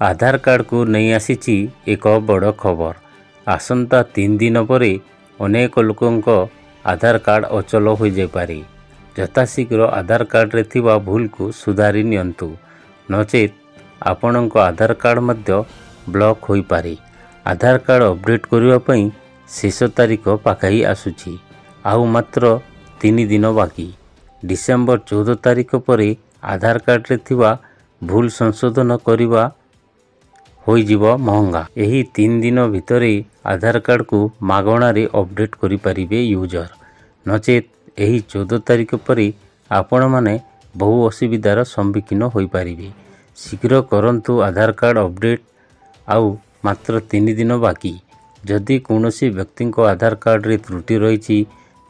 ଆଧାର କାର୍ଡ଼କୁ ନେଇ ଆସିଛି ଏକ ବଡ଼ ଖବର। ଆସନ୍ତା 3 ଦିନ ପରେ ଅନେକ ଲୋକଙ୍କ ଆଧାର କାର୍ଡ଼ ଅଚଳ ହୋଇଯାଇପାରେ। ଯଥାଶୀଘ୍ର ଆଧାର କାର୍ଡ଼ରେ ଥିବା ଭୁଲକୁ ସୁଧାରି ନିଅନ୍ତୁ, ନଚେତ୍ ଆପଣଙ୍କ ଆଧାର କାର୍ଡ଼ ମଧ୍ୟ ବ୍ଲକ୍ ହୋଇପାରେ। ଆଧାର କାର୍ଡ଼ ଅପଡ଼େଟ୍ କରିବା ପାଇଁ ଶେଷ ତାରିଖ ପାଖେଇ ଆସୁଛି। ଆଉ ମାତ୍ର 3 ଦିନ ବାକି। ଡିସେମ୍ବର 14 ତାରିଖ ପରେ ଆଧାର କାର୍ଡ଼ରେ ଥିବା ଭୁଲ ସଂଶୋଧନ କରିବା ହୋଇଯିବ ମହଙ୍ଗା। ଏହି 3 ଦିନ ଭିତରେ ଆଧାର କାର୍ଡ଼କୁ ମାଗଣାରେ ଅପଡ଼େଟ୍ କରିପାରିବେ ୟୁଜର। ନଚେତ୍ ଏହି 14 ତାରିଖ ପରେ ଆପଣମାନେ ବହୁ ଅସୁବିଧାର ସମ୍ମୁଖୀନ ହୋଇପାରିବେ। ଶୀଘ୍ର କରନ୍ତୁ ଆଧାର କାର୍ଡ଼ ଅପଡ଼େଟ୍। ଆଉ ମାତ୍ର 3 ଦିନ ବାକି। ଯଦି କୌଣସି ବ୍ୟକ୍ତିଙ୍କ ଆଧାର କାର୍ଡ଼ରେ ତ୍ରୁଟି ରହିଛି,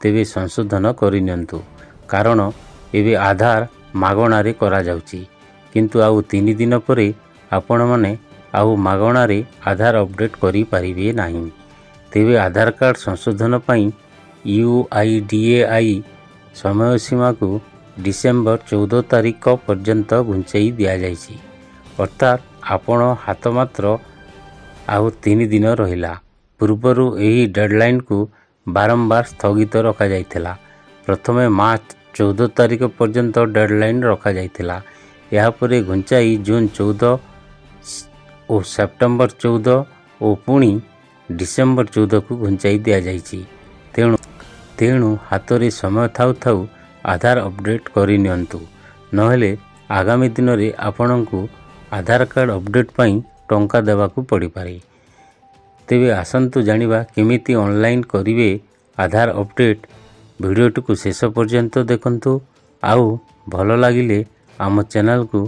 ତେବେ ସଂଶୋଧନ କରିନିଅନ୍ତୁ। କାରଣ ଏବେ ଆଧାର ମାଗଣାରେ କରାଯାଉଛି। କିନ୍ତୁ ଆଉ 3 ଦିନ ପରେ ଆପଣମାନେ ଆଉ ମାଗଣାରେ ଆଧାର ଅପଡ଼େଟ୍ କରିପାରିବେ ନାହିଁ। ତେବେ ଆଧାର କାର୍ଡ଼ ସଂଶୋଧନ ପାଇଁ ୟୁଆଇଡିଏଆଇ ସମୟସୀମାକୁ ଡିସେମ୍ବର 14 ତାରିଖ ପର୍ଯ୍ୟନ୍ତ ଘୁଞ୍ଚାଇ ଦିଆଯାଇଛି। ଅର୍ଥାତ୍ ଆପଣ ହାତ ମାତ୍ର ଆଉ 3 ଦିନ ରହିଲା। ପୂର୍ବରୁ ଏହି ଡେଡ଼ଲାଇନକୁ ବାରମ୍ବାର ସ୍ଥଗିତ ରଖାଯାଇଥିଲା। ପ୍ରଥମେ ମାର୍ଚ୍ଚ 14 ତାରିଖ ପର୍ଯ୍ୟନ୍ତ ଡେଡ଼ଲାଇନ୍ ରଖାଯାଇଥିଲା। ଏହାପରେ ଘୁଞ୍ଚାଇ ଜୁନ୍ 14 ଓ ସେପ୍ଟେମ୍ବର 14 ଓ ପୁଣି ଡିସେମ୍ବର 14କୁ ଘୁଞ୍ଚାଇ ଦିଆଯାଇଛି। ତେଣୁ ହାତରେ ସମୟ ଥାଉ ଥାଉ ଆଧାର ଅପଡ଼େଟ୍ କରିନିଅନ୍ତୁ, ନହେଲେ ଆଗାମୀ ଦିନରେ ଆପଣଙ୍କୁ ଆଧାର କାର୍ଡ଼ ଅପଡ଼େଟ୍ ପାଇଁ ଟଙ୍କା ଦେବାକୁ ପଡ଼ିପାରେ। ତେବେ ଆସନ୍ତୁ ଜାଣିବା କେମିତି ଅନଲାଇନ୍ କରିବେ ଆଧାର ଅପଡ଼େଟ୍। ଭିଡ଼ିଓଟିକୁ ଶେଷ ପର୍ଯ୍ୟନ୍ତ ଦେଖନ୍ତୁ, ଆଉ ଭଲ ଲାଗିଲେ ଆମ ଚ୍ୟାନେଲକୁ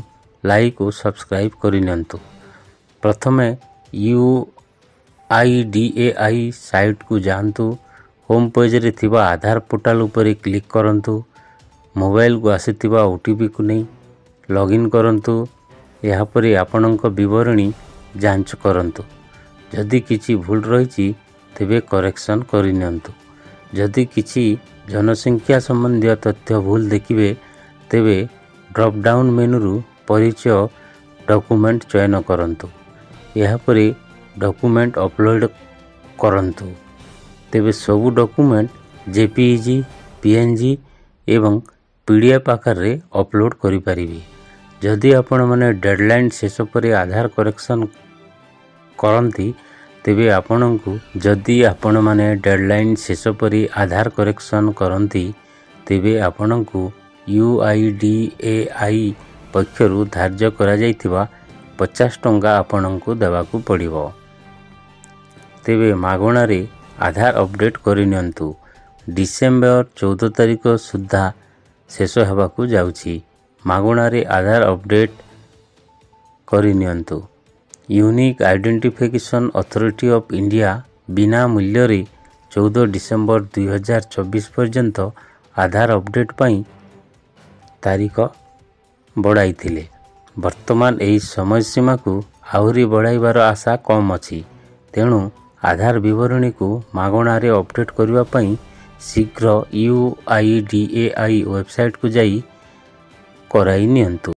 ଲାଇକ୍ ଓ ସବସ୍କ୍ରାଇବ୍ କରିନିଅନ୍ତୁ। ପ୍ରଥମେ ୟୁଆଇଡିଏଆଇ ସାଇଟ୍କୁ ଯାଆନ୍ତୁ। ହୋମ୍ ପେଜ୍ରେ ଥିବା ଆଧାର ପୋର୍ଟାଲ ଉପରେ କ୍ଲିକ୍ କରନ୍ତୁ। ମୋବାଇଲକୁ ଆସିଥିବା ଓଟିପିକୁ ନେଇ ଲଗ୍ଇନ୍ କରନ୍ତୁ। ଏହାପରେ ଆପଣଙ୍କ ବିବରଣୀ ଯାଞ୍ଚ କରନ୍ତୁ। ଯଦି କିଛି ଭୁଲ ରହିଛି, ତେବେ କରେକ୍ସନ୍ କରିନିଅନ୍ତୁ। ଯଦି କିଛି ଜନସଂଖ୍ୟା ସମ୍ବନ୍ଧୀୟ ତଥ୍ୟ ଭୁଲ ଦେଖିବେ, ତେବେ ଡ୍ରପ୍ ଡାଉନ୍ ମେନୁରୁ ପରିଚୟ ଡକ୍ୟୁମେଣ୍ଟ ଚୟନ କରନ୍ତୁ। ଏହାପରେ ଡକ୍ୟୁମେଣ୍ଟ ଅପଲୋଡ଼ କରନ୍ତୁ। ତେବେ ସବୁ ଡକ୍ୟୁମେଣ୍ଟ ଜେପିଇଜି, ପିଏନ୍ଜି ଏବଂ ପିଡ଼ିଏଫ୍ ଆକାରରେ ଅପଲୋଡ଼ କରିପାରିବେ। ଯଦି ଆପଣମାନେ ଡେଡ଼ଲାଇନ୍ ଶେଷ ପରେ ଆଧାର କରେକ୍ସନ୍ କରନ୍ତି, ତେବେ ଆପଣଙ୍କୁ ଯଦି ଆପଣମାନେ ଡେଡ଼ଲାଇନ୍ ଶେଷ ପରେ ଆଧାର କରେକ୍ସନ୍ କରନ୍ତି, ତେବେ ଆପଣଙ୍କୁ ୟୁଆଇଡିଏଆଇ ପକ୍ଷରୁ ଧାର୍ଯ୍ୟ କରାଯାଇଥିବା 50 ଟଙ୍କା ଆପଣଙ୍କୁ ଦେବାକୁ ପଡ଼ିବ। ତେବେ ମାଗଣାରେ ଆଧାର ଅପଡ଼େଟ୍ କରିନିଅନ୍ତୁ। ଡିସେମ୍ବର 14 ତାରିଖ ସୁଦ୍ଧା ଶେଷ ହେବାକୁ ଯାଉଛି। ମାଗଣାରେ ଆଧାର ଅପଡ଼େଟ୍ କରିନିଅନ୍ତୁ। Unique Identification Authority of India ବିନା ମୂଲ୍ୟରେ 14 ଡିସେମ୍ବର 2024 ପର୍ଯ୍ୟନ୍ତ ଆଧାର ଅପଡ଼େଟ୍ ପାଇଁ ତାରିଖ ବଢ଼ାଇଥିଲେ। ବର୍ତ୍ତମାନ ଏହି ସମୟସୀମାକୁ ଆହୁରି ବଢ଼ାଇବାର ଆଶା କମ୍ ଅଛି। ତେଣୁ ଆଧାର ବିବରଣୀକୁ ମାଗଣାରେ ଅପଡ଼େଟ୍ କରିବା ପାଇଁ ଶୀଘ୍ର ୟୁଆଇଡିଏଆଇ ୱେବସାଇଟ୍କୁ ଯାଇ କରାଇ ନିଅନ୍ତୁ।